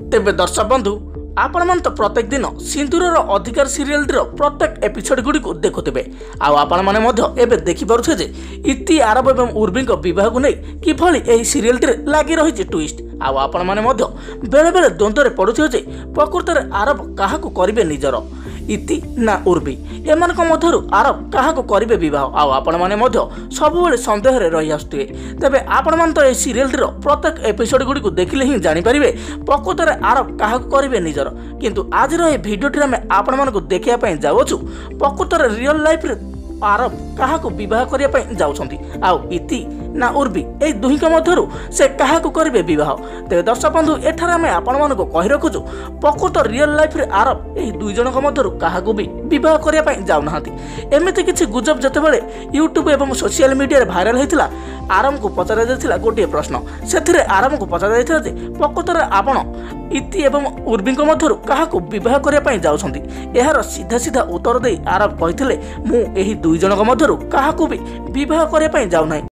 ତେବେ ଦର୍ଶକ ବନ୍ଧୁ, ଆପଣମାନେ ତ ପ୍ରତ୍ୟେକ ଦିନ ସିନ୍ଦୁରର ଅଧିକାର ସିରିଏଲଟିର ପ୍ରତ୍ୟେକ ଏପିସୋଡ ଗୁଡ଼ିକୁ ଦେଖୁଥିବେ। ଆଉ ଆପଣମାନେ ମଧ୍ୟ ଏବେ ଦେଖିପାରୁଥିବେ ଯେ ଇତି, ଆରବ ଏବଂ ଉର୍ବିଙ୍କ ବିବାହକୁ ନେଇ କିଭଳି ଏହି ସିରିଏଲଟିରେ ଲାଗି ରହିଛି ଟୁଇଷ୍ଟ। ଆଉ ଆପଣମାନେ ମଧ୍ୟ ବେଳେବେଳେ ଦ୍ୱନ୍ଦ୍ୱରେ ପଡ଼ୁଥିବେ ଯେ ପ୍ରକୃତରେ ଆରବ କାହାକୁ କରିବେ ନିଜର, ଇତି ନା ଉର୍ବି? ଏମାନଙ୍କ ମଧ୍ୟରୁ ଆରବ କାହାକୁ କରିବେ ବିବାହ? ଆଉ ଆପଣମାନେ ମଧ୍ୟ ସବୁବେଳେ ସନ୍ଦେହରେ ରହି ଆସୁଥିବେ। ତେବେ ଆପଣମାନେ ତ ଏହି ସିରିଏଲଟିର ପ୍ରତ୍ୟେକ ଏପିସୋଡ ଗୁଡ଼ିକୁ ଦେଖିଲେ ହିଁ ଜାଣିପାରିବେ ପ୍ରକୃତରେ ଆରବ କାହାକୁ କରିବେ ନିଜର। କିନ୍ତୁ ଆଜିର ଏହି ଭିଡ଼ିଓଟିରେ ଆମେ ଆପଣମାନଙ୍କୁ ଦେଖିବା ପାଇଁ ଯାଉଅଛୁ ପ୍ରକୃତରେ ରିଅଲ ଲାଇଫରେ ଆରବ କାହାକୁ ବିବାହ କରିବା ପାଇଁ ଯାଉଛନ୍ତି, ଆଉ ଇତି ନା ଉର୍ବି, ଏହି ଦୁହିଁଙ୍କ ମଧ୍ୟରୁ ସେ କାହାକୁ କରିବେ ବିବାହ। ତେବେ ଦର୍ଶକ ବନ୍ଧୁ, ଏଠାରେ ଆମେ ଆପଣମାନଙ୍କୁ କହି ରଖୁଛୁ ପ୍ରକୃତ ରିଅଲ ଲାଇଫରେ ଆରବ ଏହି ଦୁଇ ଜଣଙ୍କ ମଧ୍ୟରୁ କାହାକୁ ବି ବିବାହ କରିବା ପାଇଁ ଯାଉନାହାନ୍ତି। ଏମିତି କିଛି ଗୁଜବ ଯେତେବେଳେ ୟୁଟ୍ୟୁବ ଏବଂ ସୋସିଆଲ ମିଡ଼ିଆରେ ଭାଇରାଲ ହୋଇଥିଲା, ଆରବଙ୍କୁ ପଚରାଯାଇଥିଲା ଗୋଟିଏ ପ୍ରଶ୍ନ। ସେଥିରେ ଆରବଙ୍କୁ ପଚରାଯାଇଥିଲା ଯେ ପ୍ରକୃତରେ ଆପଣ ଇତି ଏବଂ ଉର୍ବିଙ୍କ ମଧ୍ୟରୁ କାହାକୁ ବିବାହ କରିବା ପାଇଁ ଯାଉଛନ୍ତି? ଏହାର ସିଧା ସିଧା ଉତ୍ତର ଦେଇ ଆରବ କହିଥିଲେ, ମୁଁ ଏହି ଦୁଇ ଜଣଙ୍କ ମଧ୍ୟରୁ କାହାକୁ ବି ବିବାହ କରିବା ପାଇଁ ଯାଉନାହିଁ।